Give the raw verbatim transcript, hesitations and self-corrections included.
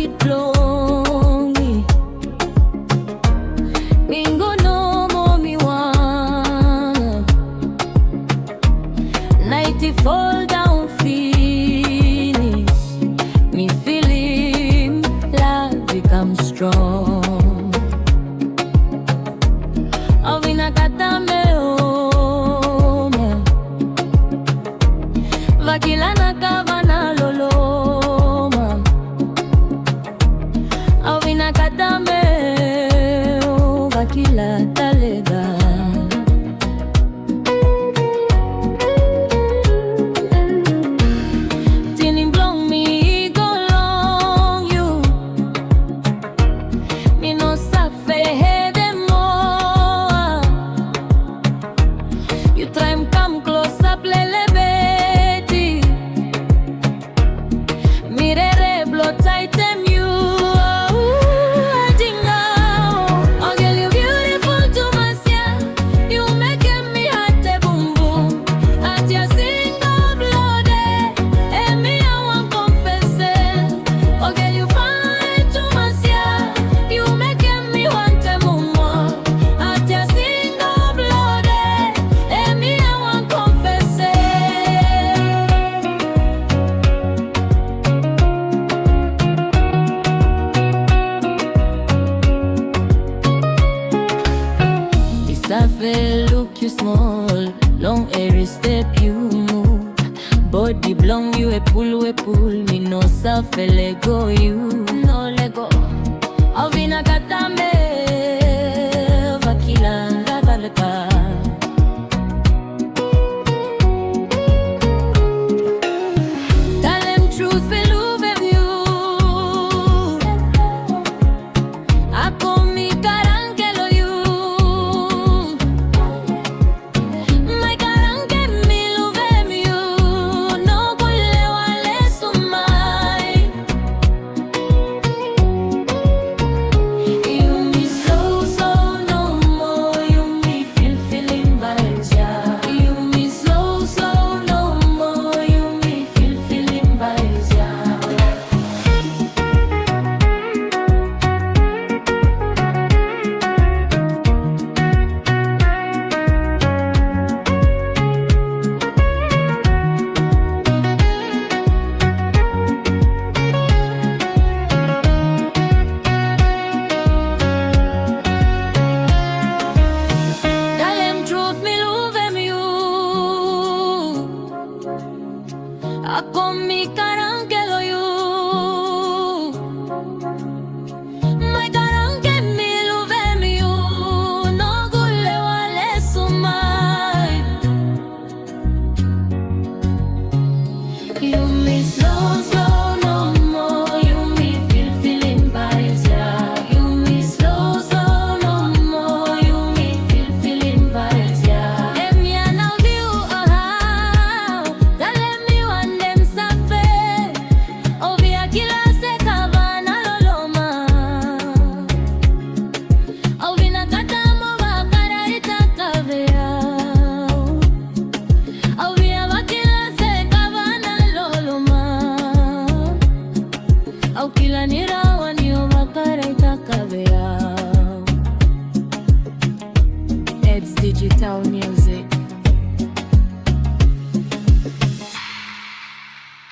blong mi. Mi go nomo mi wan. Nait i foldaon finis. Mi filim laef i kam strong. Au vinakata meu vakila na kava na loloma. Au vinakata meu vakila talega. Tingting blong mi i go long yu. Mi no save hed moa. Yu traem kam klosap lelebeti. Mi rere blong taetem yu. Adinga o. O gel yu biutiful tumas ya. Yu mekem mi hate bumbum. Ati a singo blode. Hemi a wan konfese. O gel yu faen tumas ya. Yu mekem mi wantem moa. Ati a singo blode. Hemi a wan konfese. Mi save luk yu smol long evri step yu muv. Bodi blong yu e pul, e pul, mi no save lego yu. No lego. Au vinakata meu vakila talega. Talem trut, mi luvem yu. Ako mi karanke lo yu. Mai karanke, mi luvem yu. No gud lewa lesu mai. Yu mi slow slow nomo, yu mi feel feeling vibes ya. Yu mi slow slow nomo, yu mi feel feeling vibes ya. Talem trut, mi luvem yu. Ako mi karanke lo yu. Mai karanke, mi luvem yu. No gud lewa lesu mai. Yu mi slow slow nomo, yu mi feel feeling vibes ya. Yu mi slow slow nomo, yu mi feel feeling vibes ya. Hemia nao view, oh how. Talem mi wantem save. Au via kila se kava na loloma. Au vinakata mo vakaraitaka vei au. Au via vakila se kava na loloma. Au kila ni rawa ni o vakaraitaka vei au. Ed's Digital Music.